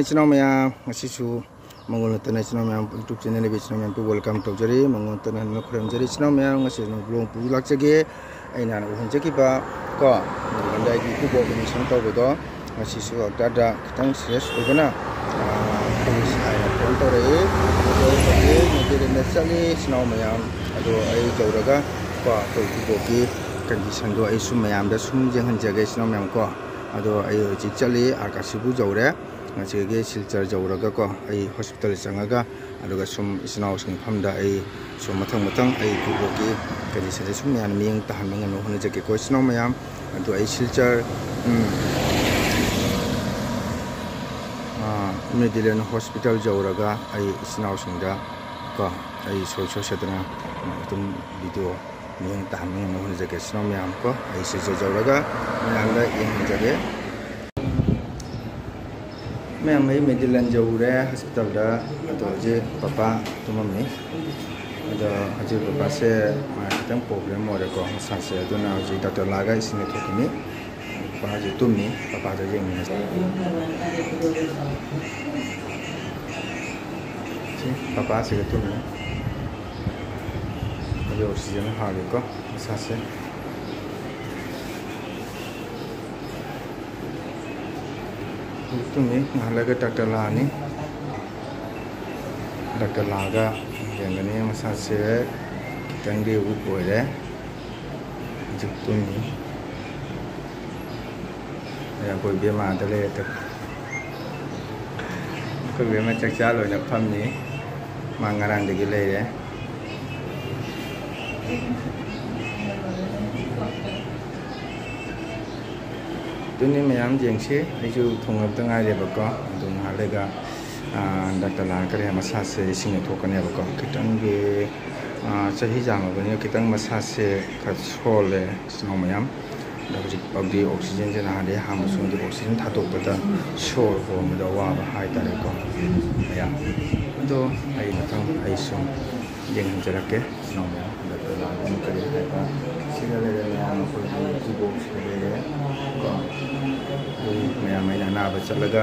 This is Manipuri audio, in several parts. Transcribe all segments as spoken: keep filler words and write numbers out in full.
ꯏꯆꯤꯟ ꯏꯅꯥꯎ ꯃꯌꯥꯝ, ꯉꯁꯤꯁꯨ ꯃꯉꯣꯟ ꯅꯠꯇꯅ ꯏꯆꯤꯟ ꯏꯅꯥꯎ ꯃꯌꯥꯝ, YouTube channel ꯂꯩꯕ ꯏꯆꯤꯟ ꯏꯅꯥꯎ ꯃꯌꯥꯝꯕꯨ welcome ꯇꯧꯖꯔꯤ꯫ ꯃꯉꯣꯟ ꯅꯠꯇꯅ ꯍꯦꯟꯅ ꯈꯨꯔꯨꯝꯖꯔꯤ꯫ ꯏꯆꯤꯟ ꯏꯅꯥꯎ ꯃꯌꯥꯝ, ꯉꯁꯤ ꯅꯣꯡ vlog ꯄꯨ ꯂꯥꯛꯆꯒꯦ꯫ ꯑꯩꯅ ꯍꯥꯟꯅ ꯎꯍꯟꯖꯈꯤꯕ ꯀꯣ, ꯉꯁꯥꯏꯒꯤ ꯏꯀꯨꯕꯣꯛ admission ꯇꯧꯕꯗꯣ, ꯉꯁꯤꯁꯨ ꯍꯞꯇꯥꯗ ꯈꯤꯇꯪ serious ꯑꯣꯏꯕꯅ, ꯑꯥ, ꯑꯩꯈꯣꯏꯒꯤ ꯁꯥꯏꯅ phone ꯇꯧꯔꯛꯏ꯫ ꯑꯗꯣ ꯍꯧꯖꯤꯛ ꯃꯦꯗꯤꯂꯦꯟꯗ ꯆꯠꯂꯤ, ꯏꯆꯤꯟ ꯏꯅꯥꯎ ꯃꯌꯥꯝ꯫ ꯑꯗꯣ ꯑꯩ ꯌꯧꯔꯒ ꯀꯣ, ꯑꯩꯈꯣꯏ ꯏꯀꯨꯕꯣꯛꯀꯤ condition ꯗꯣ ꯑꯩ ꯁꯨꯝ ꯃꯌꯥꯝꯗ ꯁꯨꯝ ꯌꯦꯡꯍꯟꯖꯒꯦ, ꯏꯆꯤꯟ ꯏꯅꯥꯎ ꯃꯌꯥꯝ ꯀꯣ꯫ ꯑꯗꯣ ꯑꯩ ꯍꯧꯖꯤꯛ ꯆꯠꯂꯤ, ꯑꯥꯔ ꯀꯥꯁꯤꯕꯨ ꯌꯧꯔꯦ꯫ ꯉꯁꯤꯒꯤ ꯁꯤꯜꯆꯔ ꯌꯧꯔꯒꯀꯣ, ꯑꯩ hospital ꯆꯪꯉꯒ, ꯑꯗꯨꯒ ꯁꯨꯝ ꯏꯆꯤꯟ ꯏꯅꯥꯎꯁꯤꯡ ꯃꯐꯝꯗ ꯑꯩ ꯁꯨꯝ ꯃꯊꯪ ꯃꯊꯪ ꯑꯩ ꯏꯀꯨꯕꯣꯛꯀꯤ condition ꯁꯦ ꯁꯨꯝ ꯃꯌꯥꯝ ꯃꯤꯠꯌꯦꯡ ꯇꯥꯍꯟꯕ ꯉꯝꯅꯕ ꯍꯣꯠꯅꯖꯒꯦꯀꯣ, ꯏꯆꯤꯟ ꯏꯅꯥꯎ ꯃꯌꯥꯝ꯫ ꯑꯗꯣ ꯑꯩ ꯁꯤꯜꯆꯔ, ꯎꯝ, ꯑꯥ, ꯃꯦꯗꯤꯂꯦꯟ hospital ꯌꯧꯔꯒ ꯑꯩ ꯏꯆꯤꯟ ꯏꯅꯥꯎꯁꯤꯡꯗ ꯀꯣ, ꯑꯩ ꯁꯣꯏ ꯁꯣꯏ ꯁꯣꯏꯗꯅ ꯑꯗꯨꯝ video ꯃꯤꯠꯌꯦꯡ ꯇꯥꯍꯟꯕ ꯉꯝꯅꯕ ꯍꯣꯠꯅꯖꯒꯦ, ꯏꯆꯤꯟ ꯏꯅꯥꯎ ꯃꯌꯥꯝ ꯀꯣ꯫ ꯑꯩ ꯁꯤꯜꯆꯔ ꯌꯧꯔꯒ ꯃꯌꯥꯝꯗ ꯌꯦꯡꯍꯟꯖꯒꯦ꯫ ꯃꯌꯥꯝ, ꯑꯩ ꯃꯦꯗꯤꯂꯦꯟ ꯌꯧꯔꯦ hospital ꯗ꯫ ꯑꯗꯣ ꯍꯧꯖꯤꯛ ꯄꯄꯥ ꯇꯨꯝꯃꯝꯃꯤ꯫ ꯑꯗꯣ ꯍꯧꯖꯤꯛ ꯄꯄꯥꯁꯦ ꯃꯥ ꯈꯤꯇꯪ problem ꯑꯣꯏꯔꯦꯀꯣ ꯃꯁꯥꯁꯦ, ꯑꯗꯨꯅ ꯍꯧꯖꯤꯛ doctor ꯂꯥꯛꯑꯒ ꯏꯁꯤꯡ ꯊꯣꯛꯀꯅꯤ꯫ ꯄꯄꯥ ꯍꯧꯖꯤꯛ ꯇꯨꯝꯃꯤ, ꯄꯄꯥꯗ ꯌꯦꯡꯃꯤꯟꯅꯁꯤ꯫ ꯁꯤ ꯄꯄꯥꯁꯤꯒ ꯇꯨꯝꯃꯤ꯫ ꯍꯧꯖꯤꯛ oxygen ꯍꯥꯜꯂꯤꯀꯣ ꯃꯁꯥꯁꯦ꯫ ꯇꯨꯝꯃꯤ, ꯉꯥꯏꯍꯥꯛ ꯂꯩꯔꯒ doctor ꯂꯥꯛꯑꯅꯤ꯫ Doctor ꯂꯥꯛꯑꯒ ꯌꯦꯡꯒꯅꯤ꯫ ꯃꯁꯥꯁꯦ ꯈꯤꯇꯪꯗꯤ weak ꯑꯣꯏꯔꯦ꯫ ꯍꯧꯖꯤꯛ ꯇꯨꯝꯃꯤ꯫ ꯑꯩ ꯑꯩꯈꯣꯏ ꯏꯕꯦꯝꯃ ꯑꯥꯗ ꯂꯩꯔꯦ꯫ ꯑꯩꯈꯣꯏ ꯏꯕꯦꯝꯃ ꯆꯥꯛꯆꯥ ꯂꯣꯏꯅ ꯐꯝꯃꯤ꯫ ꯃꯥ ꯉꯔꯥꯡꯗꯒꯤ ꯂꯩꯔꯦ꯫ ꯑꯗꯨꯅꯤ ꯃꯌꯥꯝ, ꯌꯦꯡꯁꯤ꯫ ꯑꯩꯁꯨ ꯊꯣꯡꯉꯕꯗ ꯉꯥꯏꯔꯦꯕꯀꯣ꯫ ꯑꯗꯨ ꯉꯥꯏꯍꯥꯛ ꯂꯩꯒ, ꯑꯥ, doctor ꯂꯥꯛꯑꯒ ꯃꯁꯥꯁꯦ ꯏꯁꯤꯡ ꯊꯣꯛꯀꯅꯦꯕꯀꯣ꯫ ꯈꯤꯇꯪꯗꯤ, ꯑꯥ, ꯆꯍꯤ ꯌꯥꯝꯃꯕꯅꯤꯅ ꯈꯤꯇꯪ ꯃꯁꯥꯁꯦ ꯈꯔ ꯁꯣꯜꯂꯦ, ꯏꯆꯤꯟ ꯏꯅꯥꯎ ꯃꯌꯥꯝ꯫ ꯑꯗꯣ ꯍꯧꯖꯤꯛ ꯐꯥꯎꯗꯤ oxygen ꯁꯦ ꯅꯍꯥꯟꯗꯩ ꯍꯥꯟꯕꯁꯨ ꯅꯠꯇꯦ, oxygen ꯊꯥꯗꯣꯛꯄꯗ ꯁꯣꯔ ꯍꯣꯟꯕꯗ ꯑꯋꯥꯕ ꯍꯥꯏꯇꯥꯔꯦꯀꯣ ꯃꯌꯥꯝ꯫ ꯑꯗꯣ ꯑꯩ ꯃꯊꯪ ꯑꯩ ꯁꯨꯝ ꯌꯦꯡꯍꯟꯖꯔꯛꯀꯦ꯫ ꯏꯆꯤꯟ ꯏꯅꯥꯎ ꯃꯌꯥꯝ ꯍꯟꯗꯛꯇ ꯂꯥꯛꯄ ꯀꯔꯤ ꯍꯥꯏꯕ ꯁꯤꯗ ꯂꯩꯔꯦ ꯃꯌꯥꯝ, ꯑꯩꯈꯣꯏꯒꯤ ꯏꯀꯨꯕꯣꯛꯁꯤꯗ ꯂꯩꯔꯦ ꯀꯣ꯫ ꯑꯩꯈꯣꯏ ꯃꯌꯥꯝ ꯑꯩꯅ ꯑꯅꯥꯕ ꯆꯠꯂꯒ,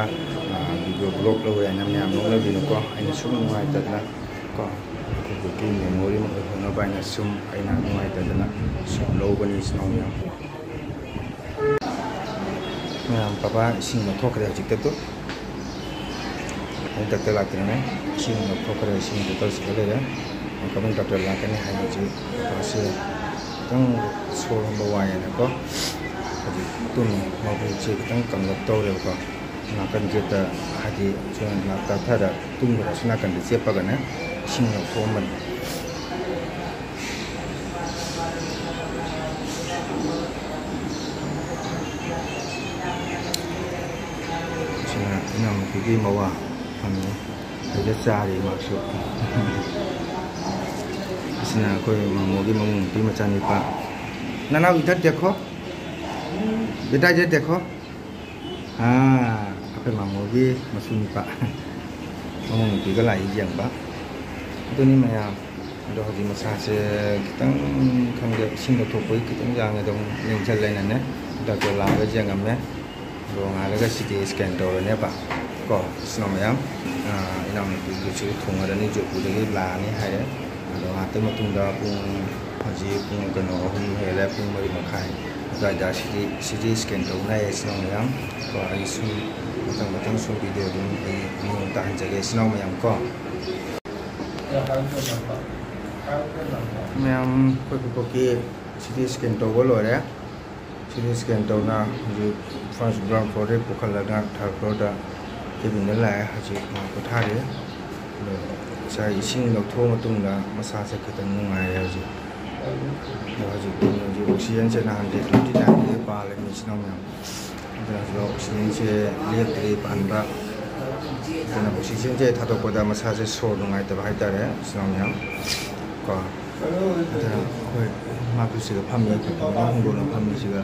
ꯑꯥ, video ꯕ꯭ꯂꯣꯛ ꯂꯧꯋꯦ ꯍꯥꯏꯅ ꯃꯌꯥꯝ ꯅꯣꯛꯅꯕꯤꯅꯨꯀꯣ꯫ ꯑꯩꯅ ꯁꯨꯝ ꯅꯨꯡꯉꯥꯏꯇꯗꯅ ꯀꯣ, ꯑꯩꯈꯣꯏꯒꯤ ꯃꯦꯃꯣꯔꯤ ꯑꯃ ꯑꯣꯏꯍꯧꯅꯕ ꯍꯥꯏꯅ ꯁꯨꯝ ꯑꯩꯅ ꯅꯨꯡꯉꯥꯏꯇꯗꯅ ꯁꯨꯝ ꯂꯧꯕꯅꯤ, ꯏꯆꯤꯟ ꯏꯅꯥꯎ ꯃꯌꯥꯝ꯫ ꯃꯌꯥꯝ, ꯄꯄꯥ ꯏꯁꯤꯡ ꯂꯧꯊꯣꯛꯈ꯭ꯔꯦ ꯍꯧꯖꯤꯛꯇ ꯇꯨ꯫ ꯑꯩ ꯗꯥꯛꯇꯔ ꯂꯥꯛꯇ꯭ꯔꯤꯉꯩ ꯏꯁꯤꯡ ꯂꯧꯊꯣꯛꯈ꯭ꯔꯦ, ꯏꯁꯤꯡ ꯕꯣꯇꯜꯁꯤꯗ ꯂꯩꯔꯦ꯫ ꯑꯃꯨꯛꯀ ꯑꯃꯨꯛ ꯗꯥꯛꯇꯔ ꯂꯥꯛꯀꯅꯤ ꯍꯥꯏ꯫ ꯍꯧꯖꯤꯛ ꯄꯄꯥꯁꯦ ꯈꯤꯇꯪ ꯁꯣꯔ ꯍꯣꯟꯕ ꯋꯥꯏꯌꯦꯅꯀꯣ, ꯍꯧꯖꯤꯛ ꯇꯨꯝꯃꯤ꯫ ꯃꯕꯨꯛꯁꯦ ꯈꯤꯇꯪ ꯀꯪꯂꯞ ꯇꯧꯔꯦꯕꯀꯣ꯫ ꯅꯥꯀꯟ ꯒꯦꯠꯇ, ꯍꯥꯏꯗꯤ ꯁꯣꯝ ꯅꯥꯀꯟ ꯊꯥꯗ ꯇꯨꯝꯈ꯭ꯔꯦ, ꯁꯣꯝ ꯅꯥꯀꯟꯗ ꯆꯦꯞꯄꯒꯅꯦ ꯏꯁꯤꯡ ꯂꯧꯊꯣꯛꯑꯝꯕꯅꯤ꯫ ꯁꯤꯅ ꯏꯅꯥꯎꯅꯨꯄꯤꯒꯤ ꯃꯋꯥ ꯐꯝꯃꯤ꯫ ꯑꯩꯗ ꯆꯥꯔꯤ ꯃꯥꯁꯨ꯫ ꯑꯁꯤꯅ ꯑꯩꯈꯣꯏ ꯃꯃꯣꯒꯤ ꯃꯃꯧ ꯅꯨꯄꯤ ꯃꯆꯥꯅꯤꯄꯥ꯫ ꯅꯅꯥꯎ ꯏꯗꯔ ꯗꯦꯈꯣ, ꯕꯦꯇꯥ ꯏꯗꯔ ꯗꯦꯈꯣ꯫ ꯑꯥ, ꯑꯩꯈꯣꯏ ꯃꯃꯣꯒꯤ ꯃꯁꯨ ꯅꯨꯄꯥ꯫ ꯃꯃꯧ ꯅꯨꯄꯤꯒ ꯂꯥꯛꯏ ꯌꯦꯡꯕ꯫ ꯑꯗꯨꯅꯤ ꯃꯌꯥꯝ꯫ ꯑꯗꯣ ꯍꯧꯖꯤꯛ ꯃꯁꯥꯁꯦ ꯈꯤꯇꯪ, ꯈꯪꯗꯦ, ꯏꯁꯤꯡ ꯂꯧꯊꯣꯛꯄꯒꯤ ꯈꯤꯇꯪ ꯌꯥꯡꯉꯦ, ꯑꯗꯨꯝ ꯌꯦꯡꯁꯜꯂꯦꯅꯅꯦ꯫ ꯗꯥꯛꯇꯔ ꯂꯥꯛꯑꯒ ꯌꯦꯡꯉꯝꯃꯦ꯫ ꯑꯗꯣ ꯉꯥꯏꯍꯥꯛ ꯂꯩꯔꯒ ꯁꯤ ꯇꯤ ꯁ꯭ꯀꯦꯟ ꯇꯧꯔꯅꯦꯕ ꯀꯣ, ꯏꯆꯤꯟ ꯏꯅꯥꯎ ꯃꯌꯥꯝ꯫ ꯑꯥ, ꯏꯅꯥꯎꯅꯨꯄꯤꯗꯨꯁꯨ ꯊꯨꯡꯉꯔꯅꯤ, ꯖꯣꯏꯄꯨꯔꯗꯒꯤ ꯂꯥꯛꯑꯅꯤ ꯍꯥꯏꯔꯦ꯫ ꯑꯗꯣ ꯉꯥꯏꯍꯥꯛꯇꯪ ꯃꯇꯨꯡꯗ ꯄꯨꯡ, ꯍꯧꯖꯤꯛ ꯄꯨꯡ ꯀꯩꯅꯣ, ꯑꯍꯨꯝ ꯍꯦꯜꯂꯦ, ꯄꯨꯡ ꯃꯔꯤ ꯃꯈꯥꯏ ꯑꯗꯨꯋꯥꯏꯗ C T, C T scan ꯇꯧꯅꯤ ꯍꯥꯏꯌꯦ, ꯏꯆꯤꯟ ꯏꯅꯥꯎ ꯃꯌꯥꯝ꯫ ꯀꯣ, ꯑꯩ ꯁꯨꯝ ꯃꯊꯪ ꯃꯊꯪ ꯁꯨꯝ ꯚꯤꯗꯤꯑꯣ ꯑꯗꯨꯝ ꯑꯩ ꯃꯑꯣꯡ ꯇꯥꯍꯟꯖꯒꯦ, ꯏꯆꯤꯟ ꯏꯅꯥꯎ ꯃꯌꯥꯝ ꯀꯣ꯫ ꯃꯌꯥꯝ, ꯑꯩꯈꯣꯏ ꯄꯨꯄꯨꯒꯤ ꯁꯤ ꯇꯤ ꯁ꯭ꯀꯦꯟ ꯇꯧꯕ ꯂꯣꯏꯔꯦ꯫ ꯁꯤ ꯇꯤ ꯁ꯭ꯀꯦꯟ ꯇꯧꯅ ꯍꯧꯖꯤꯛ ꯐꯥꯔꯁ ꯒ꯭ꯔꯥꯎꯟ ꯐ꯭ꯂꯣꯔꯗꯒꯤ ꯄꯨꯈꯠꯂꯒ ꯊꯥꯔꯠ ꯐ꯭ꯂꯣꯔꯗ ꯀꯦꯕꯤꯟꯗ ꯂꯥꯛꯑꯦ꯫ ꯍꯧꯖꯤꯛ ꯃꯥ ꯄꯣꯊꯥꯔꯤ꯫ ꯑꯗꯣ ꯉꯁꯥꯏ ꯏꯁꯤꯡ ꯂꯧꯊꯣꯛꯑ ꯃꯇꯨꯡꯗ ꯃꯁꯥꯁꯦ ꯈꯤꯇꯪ ꯅꯨꯡꯉꯥꯏꯔꯦ ꯍꯧꯖꯤꯛ꯫ ꯑꯗꯣ ꯍꯧꯖꯤꯛ, ꯍꯧꯖꯤꯛ ꯑꯣꯛꯁꯤꯖꯦꯟꯁꯦ ꯅꯍꯥꯟꯗꯤ ꯇ꯭ꯋꯦꯟꯇꯤ ꯅꯥꯏꯟꯗꯒꯤ ꯄꯥꯜꯂꯦ, ꯏꯆꯤꯟ ꯏꯅꯥꯎ ꯃꯌꯥꯝ꯫ ꯑꯗꯣ ꯍꯧꯖꯤꯛ ꯑꯣꯛꯁꯤꯖꯦꯟꯁꯦ ꯂꯦꯞꯇ꯭ꯔꯤ ꯄꯥꯟꯕ꯫ ꯑꯗꯨꯅ ꯑꯣꯛꯁꯤꯖꯦꯟꯁꯦ ꯊꯥꯗꯣꯛꯄꯗ ꯃꯁꯥꯁꯦ ꯁꯣꯔ ꯅꯨꯡꯉꯥꯏꯇꯕ ꯍꯥꯏꯇꯥꯔꯦ, ꯏꯆꯤꯟ ꯏꯅꯥꯎ ꯃꯌꯥꯝ꯫ ꯀꯣ꯫ ꯑꯗꯨꯅ ꯑꯩꯈꯣꯏ ꯃꯥꯁꯨ ꯁꯤꯗ ꯐꯝꯃꯤ, ꯈꯤꯇꯪ ꯍꯣꯡꯗꯣꯛꯅ ꯐꯝꯃꯤ ꯁꯤꯗ꯫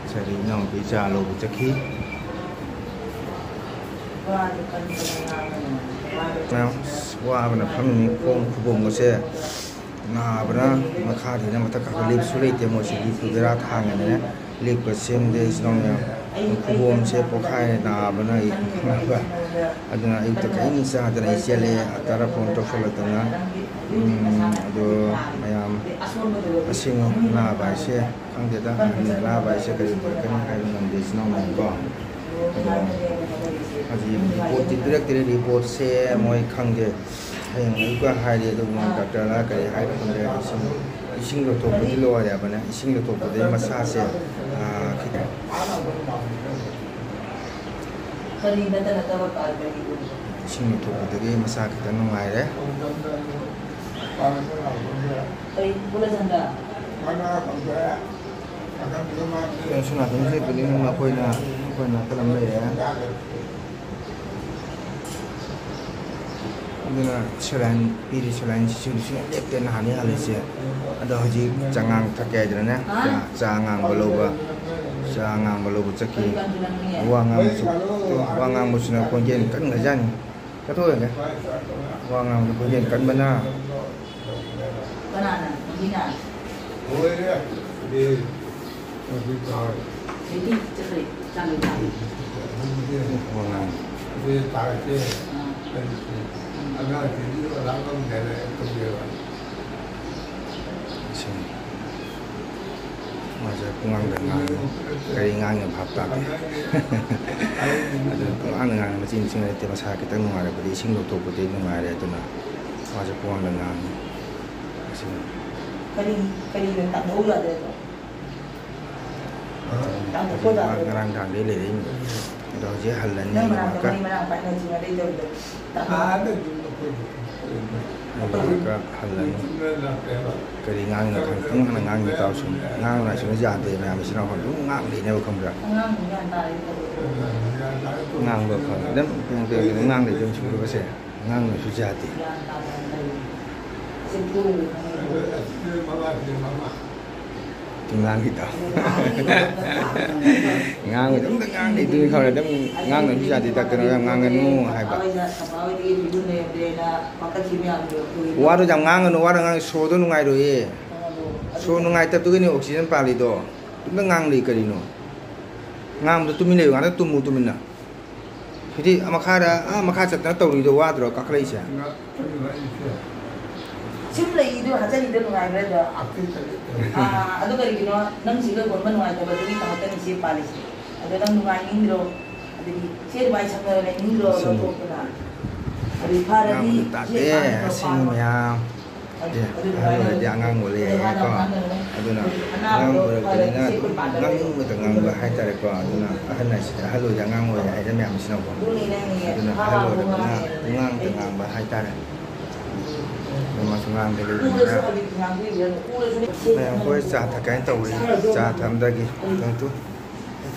ꯉꯁꯥꯏꯗꯤ ꯏꯅꯥꯎꯅꯨꯄꯤ ꯆꯥ ꯂꯧꯕ ꯆꯠꯈꯤ꯫ ꯃꯌꯥꯝ ꯋꯥꯕꯅ ꯐꯝꯃꯤꯅꯤ, ꯈꯣꯡ ꯈꯨꯕꯣꯡꯒꯁꯦ ꯅꯥꯕꯅ ꯃꯈꯥꯗꯩꯅ ꯃꯊꯛ ꯀꯥꯈꯠ ꯂꯦꯞꯁꯨ ꯂꯩꯇꯦ꯫ ꯃꯣꯏꯁꯤꯗꯤ ꯕꯦꯔꯥ ꯊꯥꯡꯉꯦꯅꯅꯦ ꯂꯦꯞꯄ ꯁꯦꯝꯗꯦ, ꯏꯆꯤꯟ ꯏꯅꯥꯎ ꯃꯌꯥꯝ꯫ ꯈꯨꯕꯣꯝꯁꯦ ꯄꯣꯛꯈꯥꯏꯔꯦ ꯅꯥꯕꯅ ꯑꯩ ꯈꯪꯉꯕ꯫ ꯑꯗꯨꯅ ꯑꯌꯨꯛꯇ ꯀꯔꯤꯝ ꯆꯥꯗꯅ ꯑꯩ ꯆꯦꯜꯂꯦ, ꯑꯇꯥꯔ ꯐꯣꯟ ꯇꯧꯁꯜꯂꯛꯇꯅ꯫ ꯎꯝ, ꯑꯗꯣ ꯃꯌꯥꯝ ꯑꯁꯦꯡꯕ ꯑꯅꯥꯕ ꯍꯥꯏꯁꯦ ꯈꯪꯗꯦꯗ, ꯑꯍꯟ ꯑꯅꯥꯕ ꯍꯥꯏꯁꯦ ꯀꯔꯤ ꯑꯣꯏꯔꯛꯀꯅꯤ ꯍꯥꯏꯕ ꯉꯝꯗꯦ ꯏꯆꯤꯟ ꯏꯅꯥꯎ ꯃꯌꯥꯝꯀꯣ꯫ ꯑꯗꯣ ꯍꯧꯖꯤꯛ ꯔꯤꯄꯣꯔꯠꯇꯤ ꯄꯤꯔꯛꯇ꯭ꯔꯤ꯫ ꯔꯤꯄꯣꯔꯠꯁꯦ ꯃꯣꯏ ꯈꯪꯗꯦ, ꯍꯌꯦꯡ ꯑꯌꯨꯛꯀ ꯍꯥꯏꯔꯤ꯫ ꯑꯗꯨꯒ ꯃꯣꯏ ꯗꯥꯛꯇꯔꯅ ꯀꯔꯤ ꯍꯥꯏꯅꯣ ꯈꯪꯗꯦ꯫ ꯏꯁꯤꯡ, ꯏꯁꯤꯡ ꯂꯧꯊꯣꯛꯄꯗꯤ ꯂꯣꯏꯔꯦ ꯍꯥꯏꯕꯅꯦ꯫ ꯏꯁꯤꯡ ꯂꯧꯊꯣꯛꯄꯗꯒꯤ ꯃꯁꯥꯁꯦ, ꯑꯥ, ꯈꯤꯇꯪ ꯀꯔꯤ ꯅꯠꯇ ꯅꯠꯇꯕ ꯀꯥꯏ ꯀꯔꯤ ꯑꯣꯏꯕ? ꯏꯁꯤꯡ ꯂꯧꯊꯣꯛꯄꯗꯒꯤ ꯃꯁꯥ ꯈꯤꯇꯪ ꯅꯨꯡꯉꯥꯏꯔꯦ꯫ ꯀꯔꯤ ꯄꯨꯂꯁꯟꯗ? ꯁꯣꯝ ꯅꯥꯀꯟꯁꯦ ꯕꯤꯜꯗꯤꯡ ꯑꯃ ꯑꯩꯈꯣꯏꯅ, ꯑꯩꯈꯣꯏꯅ ꯅꯥꯀꯜ ꯑꯃ ꯂꯩꯔꯦ꯫ ꯑꯗꯨꯅ saline ꯄꯤꯔꯤ, saline ꯁꯤꯁꯨ ꯁꯨꯡꯂꯦꯞ ꯂꯦꯞꯇꯦ ꯅꯍꯥꯟꯗꯩ ꯍꯥꯜꯂꯤꯁꯦ꯫ ꯑꯗꯣ ꯍꯧꯖꯤꯛ ꯆꯉꯥꯡ ꯊꯛꯀꯦ ꯍꯥꯏꯗꯅꯅꯦ, ꯆꯥ, ꯆꯥ ꯑꯉꯥꯡꯕ ꯂꯧꯕ, ꯆꯥ ꯑꯉꯥꯡꯕ ꯂꯧꯕ ꯆꯠꯈꯤ꯫ ꯋꯥ ꯉꯥꯡꯕꯁꯨ, ꯋꯥ ꯉꯥꯡꯕꯁꯤꯅ ꯈꯣꯟꯖꯦꯜ ꯀꯟꯈ꯭ꯔꯖꯥꯠꯅꯤ꯫ ꯆꯠꯊꯣꯛꯑꯒꯦ꯫ ꯋꯥ ꯉꯥꯡꯕꯗ ꯈꯣꯟꯖꯦꯜ ꯀꯟꯕꯅ꯫ ꯀꯅꯥꯅ? ꯃꯤꯅ? ꯂꯣꯏꯔꯦ꯫ ꯑꯦ, ꯍꯧꯖꯤꯛ ꯇꯥꯔꯦ꯫ ꯂꯩꯇꯦ, ꯆꯠꯈ꯭ꯔꯦ꯫ ꯆꯥꯡ ꯂꯩꯇꯦ꯫ ꯋꯥ ꯉꯥꯡ꯫ ꯑꯗꯨꯗꯤ ꯇꯥꯔꯛꯀꯦ꯫ ꯑꯥ꯫ ꯑꯩꯁꯦ ꯑꯉꯥꯡꯁꯤꯡꯁꯨ ꯑꯗꯥꯝ ꯀꯝ ꯂꯩꯔꯦ ꯇꯧꯒꯦꯕ꯫ ꯁꯤꯅꯤ꯫ ꯃꯥꯁꯦ ꯄꯨꯡꯉꯥꯡꯗ ꯉꯥꯡꯉꯤ꯫ ꯀꯔꯤ ꯉꯥꯡꯉꯤꯅꯣ ꯚꯥꯞ ꯇꯥꯗꯦ꯫ ꯑꯗꯨꯅ ꯄꯨꯡꯉꯥꯡꯗ ꯉꯥꯡꯉꯤ, ꯃꯆꯤꯟ ꯃꯆꯤꯟ ꯂꯩꯇꯦ꯫ ꯃꯁꯥ ꯈꯤꯇꯪ ꯅꯨꯡꯉꯥꯏꯔꯛꯄꯗꯤ, ꯏꯁꯤꯡ ꯂꯧꯊꯣꯛꯄꯗꯤ ꯅꯨꯡꯉꯥꯏꯔꯦ꯫ ꯑꯗꯨꯅ ꯃꯥꯁꯦ ꯄꯨꯡꯉꯥꯡꯗ ꯉꯥꯡꯉꯤ꯫ ꯑꯁꯤꯅꯤ꯫ ꯀꯔꯤ, ꯀꯔꯤꯅ ꯇꯥꯛꯅꯧ ꯌꯥꯗ꯭ꯔꯦꯗꯣ? ꯃꯥ ꯉꯔꯥꯡ ꯅꯍꯥꯟꯗꯩ ꯂꯩꯔꯛꯏꯅꯤ꯫ ꯑꯗꯣ ꯍꯧꯖꯤꯛ ꯍꯜꯂꯅꯤ ꯅꯪ ꯃꯅꯥꯛꯇ ꯉꯥꯏꯍꯥꯛꯀ꯫ ꯃꯔꯤ ꯃꯔꯥꯡ ꯄꯥꯏꯅ ꯆꯤꯡꯅ ꯂꯩꯇꯕꯗꯣ꯫ ꯇꯥꯛꯅꯧ꯫ ꯑꯥꯗ ꯑꯗꯨꯝ ꯑꯩꯈꯣꯏ ꯑꯩ ꯉꯥꯏꯍꯥꯛꯀ ꯍꯜꯂꯅꯤ꯫ ꯀꯔꯤ ꯉꯥꯡꯉꯤꯅꯣ ꯈꯪꯗꯦ꯫ ꯄꯨꯡ ꯉꯥꯡꯅ ꯉꯥꯡꯉꯤ ꯇꯥꯎ ꯁꯨꯝ꯫ ꯉꯥꯡꯅ ꯁꯨꯝ ꯌꯥꯗꯦ ꯃꯌꯥꯝ ꯃꯆꯤꯟ ꯃꯅꯥꯎ ꯈꯪꯗꯦ꯫ ꯑꯗꯨꯝ ꯉꯥꯡ ꯂꯩꯅꯦꯕ ꯈꯪꯕ꯭ꯔꯥ? ꯑꯉꯥꯡꯗꯣ ꯒ꯭ꯌꯥꯟ ꯇꯥꯔꯦ ꯇꯧꯕꯗꯣ꯫ ꯉꯥꯡꯕ ꯐꯪꯉꯦ꯫ ꯑꯗꯨꯝ ꯄꯦꯡ ꯄꯦꯡ ꯑꯗꯨꯝ ꯉꯥꯡ ꯂꯩꯗꯣꯏꯅꯤ ꯁꯨꯝ ꯁꯦ꯫ ꯉꯥꯡꯅꯁꯨ ꯌꯥꯗꯦ꯫ ꯒ꯭ꯌꯥꯟ ꯇꯥꯗꯅ ꯂꯩꯔꯤ꯫ ꯑꯁꯤ ꯄꯨꯔꯨ꯫ ꯉꯥꯡꯈꯤꯗꯣ꯫ ꯉꯥꯡꯕꯗ ꯑꯝꯇ ꯉꯥꯡꯗꯦ꯫ ꯑꯗꯨꯅꯤ ꯈꯪꯉꯦ꯫ ꯑꯗꯨꯝ ꯉꯥꯡꯅꯁꯨ ꯌꯥꯗꯦ꯫ ꯗꯥꯛꯇꯔꯅ ꯌꯥꯝ ꯉꯥꯡꯒꯅꯨ ꯍꯥꯏꯕ꯫ ꯋꯥꯗꯣ ꯌꯥꯝ ꯉꯥꯡꯒꯅꯨ꯫ ꯋꯥꯗꯣ ꯉꯥꯡ ꯁꯣꯔꯗꯣ ꯅꯨꯡꯉꯥꯏꯔꯣꯏꯌꯦ꯫ ꯁꯣꯔ ꯅꯨꯡꯉꯥꯏꯇꯕꯗꯨꯒꯤꯅꯦ ꯑꯣꯛꯁꯤꯖꯦꯟ ꯄꯥꯜꯂꯤꯗꯣ꯫ ꯑꯗꯨꯝꯇ ꯉꯥꯡ ꯂꯩ ꯀꯔꯤꯅꯣ? ꯑꯉꯥꯡꯕꯗꯣ ꯇꯨꯃꯤꯟ ꯂꯩꯌꯨ, ꯉꯥꯛꯇꯪ ꯇꯨꯝꯃꯨ ꯇꯨꯃꯤꯟꯅ꯫ ꯍꯧꯖꯤꯛ ꯃꯈꯥꯗ, ꯑꯥ, ꯃꯈꯥ ꯆꯠꯇꯅ ꯇꯧꯔꯤꯗꯣ ꯋꯥꯗ꯭ꯔꯣ ꯀꯥꯈꯠꯂꯛꯏꯁꯦ? ꯁꯨꯝ ꯂꯩꯗꯣ ꯍꯥꯆꯜꯂꯤꯗꯣ ꯅꯨꯡꯉꯥꯏꯕ꯭ꯔꯥ ꯑꯗꯣ? ꯑꯥ, ꯑꯗꯨ ꯀꯔꯤꯒꯤꯅꯣ ꯅꯪ ꯁꯤꯒ ꯍꯣꯟꯕ ꯅꯨꯡꯉꯥꯏꯇꯕꯗꯨꯒꯤ ꯀꯥꯈꯠꯇꯅ ꯁꯤ ꯄꯥꯜꯂꯤꯁꯦ? ꯑꯗꯣ ꯅꯪ ꯅꯨꯡꯉꯥꯏꯅꯤꯡꯗ꯭ꯔꯣ? ꯑꯗꯨꯗꯤ ꯁꯤ ꯑꯗꯨꯃꯥꯏꯅ ꯁꯝꯅꯔ ꯂꯩꯅꯤꯡꯗ꯭ꯔꯣ? ꯁꯤꯅꯤ꯫ ꯂꯧꯊꯣꯛꯇꯅ꯫ ꯑꯗꯨ ꯐꯔꯗꯤ ꯉꯥꯡꯕꯗ ꯇꯥꯗꯦ, ꯁꯤ ꯄꯥꯟꯗ꯭ꯔꯣ, ꯑꯁꯤꯅꯤ ꯄꯥꯟꯗ꯭ꯔꯣ? ꯃꯌꯥꯝ꯫ ꯑꯦ, ꯑꯍꯜ ꯑꯣꯏꯔꯗꯤ ꯑꯉꯥꯡ ꯑꯣꯜꯂꯦ ꯍꯥꯏꯌꯦꯀꯣ꯫ ꯑꯗꯨꯅ ꯑꯉꯥꯡ ꯑꯣꯏꯔꯕꯅꯤꯅ ꯉꯥꯡꯅꯤꯡꯕꯇ ꯉꯥꯡꯕ ꯍꯥꯏꯇꯥꯔꯦꯀꯣ꯫ ꯑꯗꯨꯅ ꯑꯍꯜ ꯍꯥꯏꯁꯤꯗꯤ ꯑꯍꯜ ꯑꯣꯏꯔꯗꯤ ꯑꯉꯥꯡ ꯑꯣꯏꯔꯦ ꯍꯥꯏꯔ ꯃꯌꯥꯝꯁꯤꯅꯀꯣ꯫ ꯑꯗꯨꯅ ꯑꯍꯜ ꯑꯣꯏꯔꯕꯅꯤꯅ ꯄꯨꯡꯉꯥꯡꯗ ꯉꯥꯡꯕ ꯍꯥꯏꯇꯥꯔꯦ꯫ ꯑꯗꯨ ꯃꯥꯁꯨ ꯉꯥꯡꯗ ꯂꯩꯕꯅꯤꯅ ꯃꯌꯥꯝ ꯑꯩꯈꯣꯏ ꯆꯥ ꯊꯛꯀꯦ ꯍꯥꯏꯅ ꯇꯧꯔꯤ꯫ ꯆꯥ ꯊꯛꯑꯝꯗꯥꯏꯒꯤ ꯉꯥꯛꯇꯪ ꯇꯨ꯫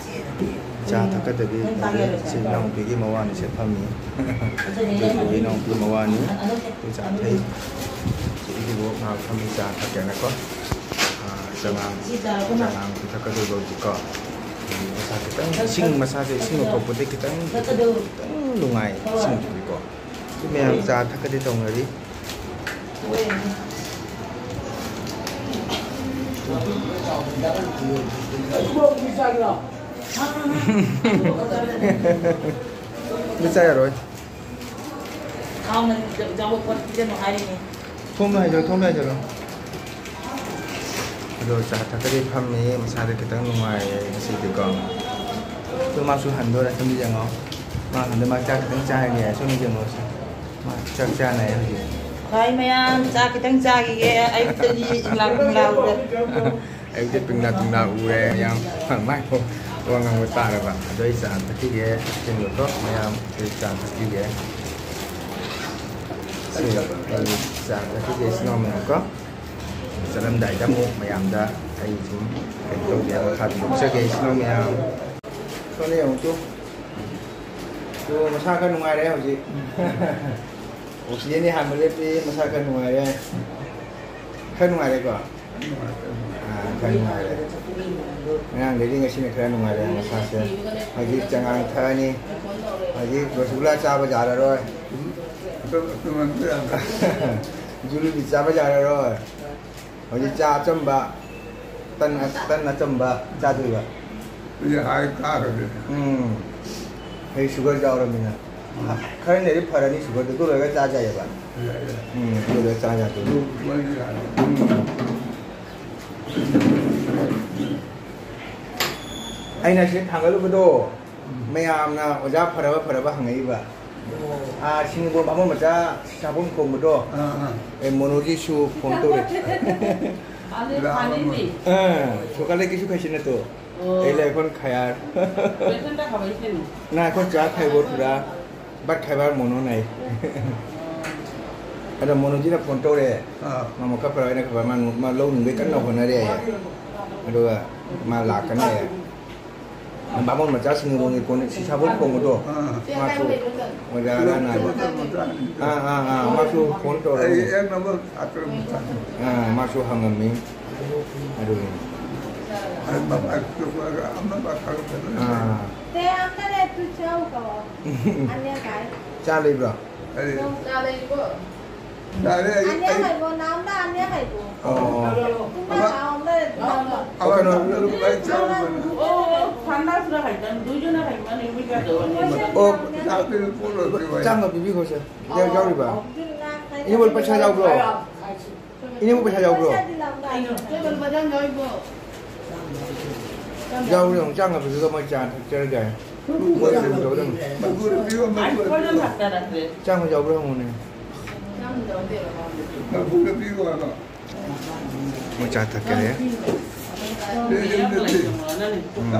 ꯆꯥ ꯊꯛꯀꯗꯕꯤ ꯇꯧꯔꯤ꯫ ꯁꯤ ꯏꯅꯥꯎꯅꯨꯄꯤꯒꯤ ꯃꯋꯥꯅꯤꯁꯦ ꯐꯝꯃꯤ꯫ ꯑꯩꯈꯣꯏ ꯏꯅꯥꯎꯅꯨꯄꯤ ꯃꯋꯥꯅꯤ꯫ ꯑꯩꯈꯣꯏ ꯆꯥ ꯊꯛꯏ꯫ ꯁꯤꯗꯒꯤꯕꯨ ꯉꯥꯏꯍꯥꯛ ꯐꯝꯃꯤ ꯆꯥ ꯊꯛꯀꯦꯅꯀꯣ꯫ ꯑꯥ, ꯆꯉꯥꯡ, ꯆꯉꯥꯡ ꯄꯤꯊꯛꯀꯗꯣꯏꯕ ꯍꯧꯖꯤꯛꯀꯣ꯫ ꯑꯗꯒꯤ ꯃꯁꯥ ꯈꯤꯇꯪ ꯏꯁꯤꯡ, ꯃꯁꯥꯁꯦ ꯏꯁꯤꯡ ꯂꯧꯊꯣꯛꯄꯗꯤ ꯈꯤꯇꯪ, ꯈꯤꯇꯪ ꯅꯨꯡꯉꯥꯏ ꯏꯁꯤꯡꯁꯤꯗꯤꯀꯣ꯫ ꯁꯤ ꯃꯌꯥꯝ ꯆꯥ ꯊꯛꯀꯗꯤ ꯇꯧꯅꯔꯤ꯫ ꯑꯗꯨ ꯆꯥ ꯌꯥꯔꯣꯏ꯫ ꯊꯣꯡꯅ ꯍꯥꯏꯖꯔꯣ, ꯊꯣꯡꯅ ꯍꯥꯏꯖꯔꯣ꯫ ꯑꯗꯣ ꯆꯥ ꯊꯛꯀꯗꯤ ꯐꯝꯃꯤ, ꯃꯁꯥꯗ ꯈꯤꯇꯪ ꯅꯨꯡꯉꯥꯏꯌꯦ ꯉꯁꯤꯗꯤꯀꯣ꯫ ꯑꯗꯣ ꯃꯥꯁꯨ ꯍꯟꯗꯣꯔꯦ, ꯁꯣꯝꯗ ꯌꯦꯡꯉꯣ꯫ ꯃꯥ ꯍꯟꯗꯣꯔꯦ, ꯃꯥ ꯆꯥꯛ ꯈꯤꯇꯪ ꯆꯥꯔꯒꯦ, ꯁꯣꯝꯗ ꯌꯦꯡꯉꯣ ꯁꯦ꯫ ꯃꯥ ꯆꯥꯛ ꯆꯥꯅ ꯍꯧꯖꯤꯛ꯫ ꯈ꯭ꯋꯥꯏ ꯃꯌꯥꯝ ꯆꯥꯛ ꯈꯤꯇꯪ ꯆꯥꯈꯤꯒꯦ, ꯑꯌꯨꯛꯇꯒꯤ ꯏꯪꯂꯥ ꯄꯤꯡꯂꯥ ꯎꯔꯦ꯫ ꯑꯌꯨꯛꯇ ꯄꯤꯡꯂꯥ ꯄꯤꯡꯂꯥ ꯎꯔꯦ, ꯌꯥꯝ ꯃꯥꯏ ꯋꯥ ꯉꯥꯡꯕ ꯇꯥꯔꯕ꯫ ꯑꯗꯣ ꯑꯩ ꯆꯥ ꯊꯛꯈꯤꯒꯦ, ꯁꯦꯝꯕꯀꯣ ꯃꯌꯥꯝ, ꯑꯩ ꯆꯥ ꯊꯛꯈꯤꯒꯦ꯫ ꯁꯤ ꯑꯩ ꯆꯥ ꯊꯛꯈꯤꯒꯦ, ꯏꯆꯤꯟ ꯏꯅꯥꯎ ꯃꯌꯥꯝ ꯀꯣ꯫ ꯆꯠꯂꯝꯗꯥꯏꯗ ꯑꯃꯨꯛ ꯃꯌꯥꯝꯗ ꯑꯩ ꯁꯨꯝ ꯀꯩꯅꯣ ꯇꯧꯒꯦ, ꯃꯈꯥ ꯐꯣꯡꯗꯣꯛꯆꯒꯦ, ꯏꯆꯤꯟ ꯏꯅꯥꯎ ꯃꯌꯥꯝ꯫ ꯁꯣꯝꯗ ꯌꯦꯡꯉꯨ ꯇꯨ꯫ ꯇꯨ, ꯃꯁꯥ ꯈꯔ ꯅꯨꯡꯉꯥꯏꯔꯦ ꯍꯧꯖꯤꯛ꯫ ꯑꯣꯛꯁꯤꯖꯦꯟꯗꯤ ꯍꯥꯟꯕ ꯂꯦꯞꯄꯤ, ꯃꯁꯥ ꯈꯔ ꯅꯨꯡꯉꯥꯏꯔꯦ꯫ ꯈꯔ ꯅꯨꯡꯉꯥꯏꯔꯦꯀꯣ? ꯑꯥ, ꯈꯔ ꯅꯨꯡꯉꯥꯏꯔꯦ꯫ ꯑꯉꯥꯡꯗꯩꯗꯤ ꯉꯁꯤꯅ ꯈꯔ ꯅꯨꯡꯉꯥꯏꯔꯦ ꯃꯁꯥꯁꯦ꯫ ꯍꯧꯖꯤꯛ ꯆꯉꯥꯡ ꯊꯛꯑꯅꯤ꯫ ꯍꯧꯖꯤꯛ ꯔꯁꯒꯨꯂꯥ ꯆꯥꯕ ꯌꯥꯔꯔꯣꯏ꯫ ꯖꯤꯂꯤꯕꯤ ꯆꯥꯕ ꯌꯥꯔꯔꯣꯏ꯫ ꯍꯧꯖꯤꯛ ꯆꯥ ꯑꯆꯝꯕ, ꯇꯟ, ꯇꯟ ꯑꯆꯝꯕ ꯆꯥꯗꯣꯏꯕ꯫ ꯍꯧꯖꯤꯛ ꯍꯥꯏ ꯀꯥꯈ꯭ꯔꯦ꯫ ꯎꯝ꯫ ꯑꯩ ꯁꯨꯒꯔ ꯌꯥꯎꯔꯕꯅꯤꯅ꯫ ꯎꯝ꯫ ꯈꯔ ꯂꯩꯔꯗꯤ ꯐꯔꯅꯤ ꯁꯨꯒꯔꯗꯨ꯫ ꯑꯗꯨ ꯂꯣꯏꯔꯒ ꯆꯥ ꯌꯥꯏꯌꯦꯕ꯫ ꯌꯥꯏ, ꯌꯥꯏ꯫ ꯎꯝ, ꯑꯗꯨ ꯂꯣꯏꯔꯒ ꯆꯥ ꯌꯥꯗꯣꯏꯅꯤ꯫ ꯑꯗꯨ ꯃꯣꯏꯗꯤ ꯌꯥꯏ꯫ ꯎꯝ꯫ ꯑꯩꯅ ꯁꯤ ꯊꯥꯡꯒꯠꯂꯨꯕꯗꯣ, ꯎꯝ꯫ ꯃꯌꯥꯝꯅ ꯑꯣꯖꯥ ꯐꯔꯕ ꯐꯔꯕ ꯍꯪꯉꯛꯏꯕ꯫ ꯑꯣ꯫ ꯑꯥ, ꯁꯤꯡꯕꯣ ꯕꯥꯃꯣꯟ ꯃꯆꯥ ꯁꯥꯕꯝ ꯈꯣꯡꯕꯗꯣ꯫ ꯑꯥ, ꯑꯥ꯫ ꯑꯦ, ꯃꯣꯅꯣꯖꯤꯁꯨ ꯐꯣꯟ ꯇꯧꯔꯦ꯫ ꯑꯗꯨ ꯂꯥꯛꯑꯝꯃꯣꯏ꯫ ꯑꯥ, ꯁꯣꯀꯥꯂꯦ ꯀꯩꯁꯨ ꯈꯥꯏꯁꯤꯅ ꯇꯣ꯫ ꯑꯣ꯫ ꯑꯩ ꯂꯩ ꯑꯩꯈꯣꯏ ꯈꯌꯥꯔ꯫ ꯅ ꯑꯩꯈꯣꯏ ꯆꯥ ꯈꯥꯏꯕꯣ ꯊꯨꯔꯥ꯫ ꯕꯠ ꯈꯥꯏꯕ ꯃꯣꯅꯣ ꯅꯥꯏ꯫ ꯑꯗꯣ ꯃꯣꯅꯣꯖꯤꯅ ꯐꯣꯟ ꯇꯧꯔꯦ꯫ ꯑꯥ꯫ ꯃꯥ ꯑꯃꯨꯛ ꯈꯔ ꯐꯔ ꯑꯩꯅ ꯈꯔ ꯐꯔ ꯃꯥ, ꯃꯥ ꯂꯧ ꯅꯨꯡꯗꯩ ꯀꯟꯅ ꯍꯣꯠꯅꯔꯦ ꯍꯥꯏꯌꯦ꯫ ꯑꯗꯨꯒ ꯃꯥ ꯂꯥꯛꯀꯅꯤ ꯍꯥꯏꯌꯦ꯫ ꯕꯥꯃꯣꯟ ꯃꯆꯥꯁꯤꯡꯒꯤ ꯃꯣꯟꯒꯤ ꯀꯣꯟ ꯁꯤ ꯁꯥꯕꯣꯟ ꯈꯣꯡꯕꯗꯣ꯫ ꯑꯥ꯫ ꯃꯥꯁꯨ ꯑꯣꯖꯥꯔ ꯅꯥꯏ꯫ ꯑꯥ, ꯑꯥ, ꯑꯥ, ꯃꯥꯁꯨ ꯐꯣꯟ ꯇꯧꯔꯛꯑꯦ꯫ ꯑꯥ, ꯃꯥꯁꯨ ꯍꯪꯉꯝꯃꯤ꯫ ꯑꯗꯨꯒꯤꯅꯤ꯫ ꯑꯥ꯫ ꯆꯥ ꯂꯩꯕ꯭ꯔꯣ? ꯆꯥꯔꯦ, ꯑꯩ, ꯑꯅꯤ ꯑꯩ ꯍꯥꯏꯕꯣ, ꯅꯥꯝꯅ ꯑꯅꯤ ꯍꯥꯏꯕꯣ꯫ ꯑꯣ꯫ ꯇꯨꯝꯕ ꯑꯃ, ꯆꯥꯎꯅ ꯑꯃ, ꯅꯥꯝꯅ꯫ ꯑꯃ ꯀꯩꯅꯣ? ꯅꯥꯝꯅ ꯂꯨꯄꯥ ꯆꯥꯝꯃ꯫ ꯑꯣ, ꯁꯥꯟꯅꯁꯤꯔ ꯍꯥꯏꯗꯅ, ꯅꯨꯃꯤꯠ ꯀꯌꯥꯗ ꯑꯣꯏꯔꯦ? ꯑꯣ, ꯆꯥꯛꯇꯤ ꯄꯨꯔꯛꯇ꯭ꯔꯤ ꯋꯥꯏ꯫ ꯆꯥꯝꯃ ꯄꯤꯕꯤꯈꯣꯁꯦ꯫ ꯌꯥꯎ-, ꯌꯥꯎꯔꯤꯕ? ꯏꯅꯦꯕꯣ, ꯄꯩꯁꯥ ꯌꯥꯎꯕ꯭ꯔꯣ? ꯏꯅꯦꯕꯨ ꯄꯩꯁꯥ ꯌꯥꯎꯕ꯭ꯔꯣ? ꯌꯥꯎꯕ꯭ꯔꯣ? ꯌꯦꯡꯉꯨ, ꯆꯥꯝꯃ ꯄꯤꯕꯤꯒ ꯃꯣꯏ ꯆꯥ ꯊꯛꯆꯔꯒꯦ꯫ ꯃꯣꯏ ꯆꯥ ꯇꯧꯗꯧꯅꯤ꯫ ꯆꯥꯝꯃ ꯌꯥꯎꯕ꯭ꯔꯣ ꯍꯪꯉꯨꯅꯦ꯫ ꯃꯣꯏ ꯆꯥ ꯊꯛꯀꯦ ꯍꯥꯏꯌꯦ꯫ ꯎꯝ꯫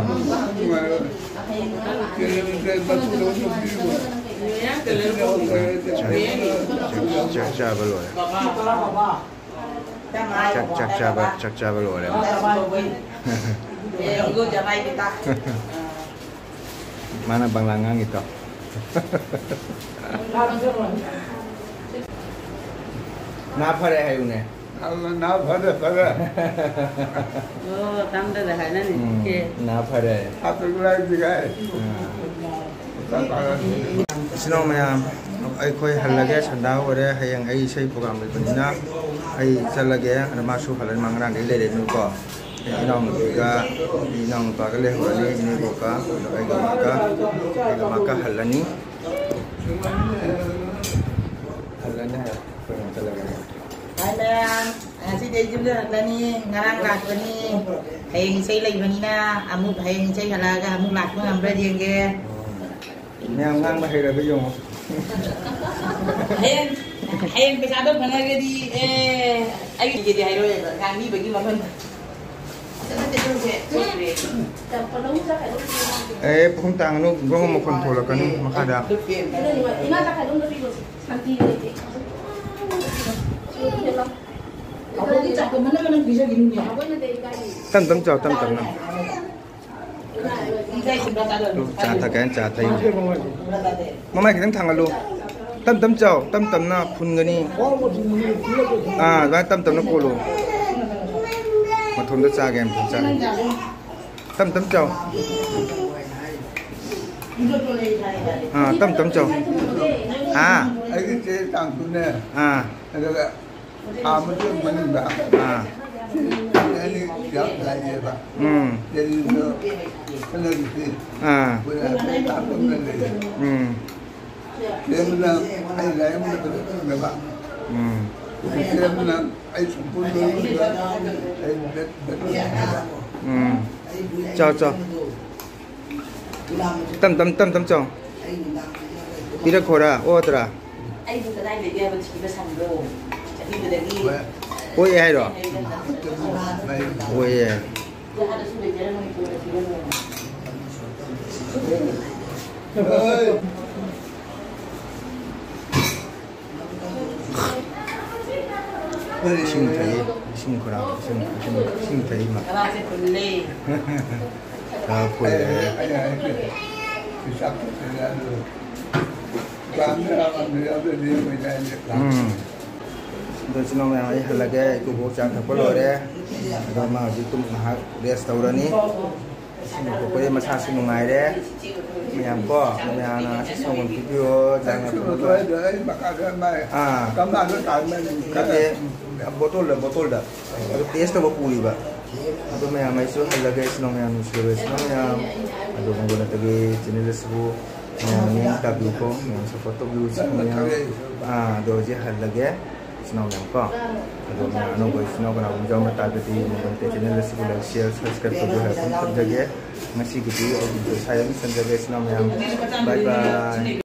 ꯆꯥꯛ, ꯆꯥꯛ, ꯆꯥꯛ ꯆꯥꯕ ꯂꯣꯏꯔꯦ꯫ ꯆꯥꯛ, ꯆꯥꯛ ꯆꯥꯕ, ꯆꯥꯛ ꯆꯥꯕ ꯂꯣꯏꯔꯦ꯫ ꯃꯥꯅ ꯕꯪꯂꯥ ꯉꯥꯡꯉꯤꯗꯣ꯫ ꯅꯥ ꯐꯔꯦ ꯍꯥꯏꯌꯨꯅꯦ꯫ ꯅꯥ ꯐꯔꯦ, ꯐꯔꯦ꯫ ꯑꯣ, ꯇꯝꯗꯗ ꯍꯥꯏꯅꯅꯤ꯫ ꯎꯝ, ꯀꯦ꯫ ꯅꯥ ꯐꯔꯦ꯫ ꯁꯥꯇ꯭ꯔ ꯂꯥꯏꯗꯤ ꯀꯥꯏ꯫ ꯑꯥ꯫ ꯏꯆꯤꯟ ꯏꯅꯥꯎ ꯃꯌꯥꯝ, ꯑꯩꯈꯣꯏ ꯍꯜꯂꯒꯦ, ꯁꯟꯗꯥ ꯑꯣꯏꯔꯦ꯫ ꯍꯌꯦꯡ ꯑꯩ ꯏꯁꯩ program ꯂꯩꯕꯅꯤꯅ ꯑꯩ ꯆꯠꯂꯒꯦ꯫ ꯑꯗ ꯃꯥꯁꯨ ꯍꯜꯂꯅꯤ, ꯃꯥ ꯉꯔꯥꯡꯗꯩ ꯂꯩꯔꯦꯗꯅꯀꯣ꯫ ꯏꯅꯥꯎꯅꯨꯄꯤꯒ, ꯏꯅꯥꯎꯅꯨꯄꯥꯒ ꯂꯩꯍꯧꯔꯅꯤ, ꯏꯅꯦꯕꯣꯛꯀ, ꯑꯩꯒ ꯃꯥꯒ, ꯑꯩꯒ ꯃꯥꯒ ꯍꯜꯂꯅꯤ꯫ ꯍꯜꯂꯅꯤ ꯍꯥꯏꯔꯣ? ꯑꯩꯈꯣꯏ ꯑꯃꯨꯛ ꯆꯠꯂꯒꯦ꯫ ꯍꯥꯏ ꯃꯌꯥꯝ, ꯉꯁꯤꯗꯤ ꯑꯩ ꯌꯨꯝꯗ ꯍꯜꯂꯅꯤ, ꯉꯔꯥꯡ ꯂꯥꯛꯄꯅꯤ꯫ ꯍꯌꯦꯡ ꯏꯁꯩ ꯂꯩꯕꯅꯤꯅ ꯑꯃꯨꯛ ꯍꯌꯦꯡ ꯏꯁꯩ ꯍꯜꯂꯛꯑꯒ ꯑꯃꯨꯛ ꯂꯥꯛꯄ ꯉꯝꯕ꯭ꯔꯥ ꯌꯦꯡꯒꯦ꯫ ꯃꯌꯥꯝ ꯉꯥꯡꯕ ꯍꯩꯔꯕ ꯌꯦꯡꯉꯣ꯫ ꯍꯌꯦꯡ, ꯍꯌꯦꯡ ꯄꯩꯁꯥꯗꯣ ꯐꯪꯉꯒꯗꯤ, ꯑꯦ, ꯑꯩꯒꯤꯗꯤ ꯍꯥꯏꯔꯣꯏꯕ, ꯉꯥꯡꯕꯤꯕꯒꯤ ꯃꯃꯜ꯫ ꯑꯦ, ꯄꯨꯈꯝ ꯇꯥꯡꯒꯅꯨ, ꯒ꯭ꯔꯣꯡ ꯃꯈꯣꯟ ꯊꯣꯛꯂꯛꯀꯅꯤ ꯃꯈꯥꯗ꯫ ꯏꯃꯥ ꯆꯥꯛ ꯈꯥꯏꯗꯣꯛꯑꯝꯗ ꯄꯤꯔꯣ꯫ ꯁꯥꯟꯇꯤ ꯂꯩꯇꯦ꯫ ꯑꯩꯈꯣꯏꯒꯤ ꯆꯥꯛꯇꯣ ꯃꯅꯝ ꯃꯅꯝ ꯄꯤꯖꯈꯤꯅꯨꯅꯦ꯫ ꯇꯞ ꯇꯞ ꯆꯥꯎ, ꯇꯞ ꯇꯞꯅ꯫ ꯆꯥ ꯊꯛꯀꯦ ꯍꯥꯏꯅ ꯆꯥ ꯊꯛꯏꯅꯦ꯫ ꯃꯃꯥꯏ ꯈꯤꯇꯪ ꯊꯥꯡꯒꯠꯂꯨ꯫ ꯇꯞ ꯇꯞ ꯆꯥꯎ, ꯇꯞ ꯇꯞꯅ ꯐꯨꯟꯒꯅꯤ꯫ ꯑꯥ, ꯑꯗꯨꯃꯥꯏꯅ ꯇꯞ ꯇꯞꯅ ꯀꯣꯜꯂꯨ꯫ ꯃꯊꯣꯟꯗ ꯆꯥꯒꯦ, ꯃꯊꯣꯟ ꯆꯥꯒꯦ꯫ ꯇꯞ ꯇꯞ ꯆꯥꯎ꯫ ꯑꯥ, ꯇꯞ ꯇꯞ ꯆꯥꯎ꯫ ꯑꯥ꯫ ꯑꯩꯒꯤ ꯆꯦ ꯇꯥꯡꯗꯨꯅꯦ꯫ ꯑꯥ꯫ ꯑꯗꯨꯒ ꯊꯥ ꯃꯇꯨꯡ ꯃꯅꯨꯡꯗ ꯑꯥ꯫ ꯑꯅꯤ ꯌꯥꯝ ꯂꯥꯛꯑꯦꯕ꯫ ꯎꯝ꯫ ꯗꯦꯜꯂꯤꯗ ꯆꯠꯅꯔꯤꯁꯦ꯫ ꯑꯥ꯫ ꯑꯩꯈꯣꯏꯅ ꯍꯟꯗꯛ ꯂꯥꯛꯄ ꯑꯃ ꯂꯩꯌꯦ꯫ ꯎꯝ꯫ ꯁꯦꯝꯕꯅ ꯑꯩ ꯂꯥꯏꯌꯦꯡꯕꯗ ꯐꯖꯅ ꯐꯪꯅꯕ꯫ ꯎꯝ꯫ ꯁꯦꯝꯕꯅ ꯑꯩ ꯁꯝꯄꯨꯔ ꯂꯣꯏꯕꯗ ꯑꯩ ꯕꯦꯠ-, ꯕꯦꯠ ꯐꯪꯅꯕ꯫ ꯎꯝ꯫ ꯆꯥꯎ, ꯆꯥꯎ꯫ ꯇꯝ ꯇꯝ, ꯇꯝ ꯇꯝ ꯆꯥꯎ꯫ ꯄꯤꯔꯛꯈꯣꯔꯥ? ꯑꯣꯗ꯭ꯔꯥ? ꯑꯩꯕꯨ ꯀꯗꯥꯏꯗꯒꯤ ꯍꯥꯏꯕ ꯊꯤꯕ ꯁꯪꯕ꯭ꯔꯣ? ꯆꯠꯄꯤꯕꯗꯒꯤ ꯑꯣꯏ ꯍꯥꯏꯔꯣ? ꯑꯣꯏꯌꯦ꯫ ꯏꯁꯤꯡ ꯊꯛꯏ, ꯏꯁꯤꯡ ꯈꯨꯔꯥ, ꯏꯁꯤꯡ, ꯏꯁꯤꯡ, ꯏꯁꯤꯡ ꯊꯛꯏ ꯃꯥ꯫ ꯈꯔꯥꯁꯦ ꯐꯨꯜꯂꯦ꯫ ꯈꯔ ꯐꯨꯜꯂꯦ꯫ ꯎꯝ꯫ ꯑꯗꯣ ꯏꯆꯤꯟ ꯏꯅꯥꯎ ꯃꯌꯥꯝ, ꯑꯩ ꯍꯜꯂꯒꯦ꯫ ꯏꯀꯨꯕꯣꯛ ꯆꯥ ꯊꯛꯄ ꯂꯣꯏꯔꯦ꯫ ꯑꯗꯣ ꯃꯥ ꯍꯧꯖꯤꯛ ꯇꯨꯝ ꯉꯥꯏꯍꯥꯛ rest ꯇꯧꯔꯅꯤ꯫ ꯏꯁꯤꯡ ꯊꯛꯄꯗꯤ ꯃꯁꯥꯁꯨ ꯅꯨꯡꯉꯥꯏꯔꯦ꯫ ꯃꯌꯥꯝ ꯀꯣ, ꯃꯌꯥꯝꯅ ꯑꯁꯤ ꯁꯪꯒꯣꯝ ꯄꯤꯕꯤꯌꯣ, ꯆꯥ ꯉꯥꯛꯇꯪ꯫ ꯑꯥ꯫ ꯅꯠꯇꯦ, ꯕꯣꯇꯜꯗ, ꯕꯣꯇꯜꯗ꯫ ꯑꯗꯨ test ꯇꯧꯕ ꯄꯨꯔꯤꯕ꯫ ꯑꯗꯣ ꯃꯌꯥꯝ ꯑꯩꯁꯨ ꯍꯜꯂꯒꯦ, ꯏꯆꯤꯟ ꯏꯅꯥꯎ ꯃꯌꯥꯝ, ꯅꯨꯡꯁꯤꯔꯕ ꯏꯆꯤꯟ ꯏꯅꯥꯎ ꯃꯌꯥꯝ꯫ ꯑꯗꯣ ꯃꯪꯒꯣꯜꯅꯠꯇꯒꯤ ꯆꯦꯅꯦꯜ ꯑꯁꯤꯕꯨ ꯃꯌꯥꯝ ꯃꯇꯦꯡ ꯇꯥꯕꯤꯌꯨꯀꯣ, ꯃꯌꯥꯝ ꯁꯞꯄꯣꯔꯠ ꯇꯧꯕꯤꯌꯨ, ꯏꯆꯤꯟ ꯏꯅꯥꯎ ꯃꯌꯥꯝ꯫ ꯑꯥ, ꯑꯗꯣ ꯍꯧꯖꯤꯛ ꯍꯜꯂꯒꯦ, ꯏꯆꯤꯟ ꯏꯅꯥꯎ ꯃꯌꯥꯝ ꯀꯣ꯫ ꯑꯗꯣ ꯃꯌꯥꯝ ꯑꯅꯧꯕ ꯏꯆꯤꯟ ꯏꯅꯥꯎ ꯀꯅꯥꯒꯨꯝꯕ ꯌꯥꯎꯔꯝꯕ ꯇꯥꯔꯒꯗꯤ ꯃꯪꯒꯣꯜꯅꯠ ꯆꯦꯅꯦꯜ ꯑꯁꯤꯕꯨ ꯂꯥꯏꯛ, ꯁꯤꯌꯔ, ꯁꯕꯁꯀ꯭ꯔꯥꯏꯕ ꯇꯧꯕꯤꯌꯨ ꯍꯥꯏꯕ ꯑꯃ ꯊꯝꯖꯒꯦ꯫ ꯉꯁꯤꯒꯤꯗꯤ ꯑꯩꯒꯤ ꯚꯤꯗꯤꯑꯣ ꯁ꯭ꯋꯥꯏꯗ ꯑꯗꯨꯝ ꯆꯟꯖꯒꯦ, ꯏꯆꯤꯟ ꯏꯅꯥꯎ ꯃꯌꯥꯝ꯫ ꯕꯥꯏ ꯕꯥꯏ꯫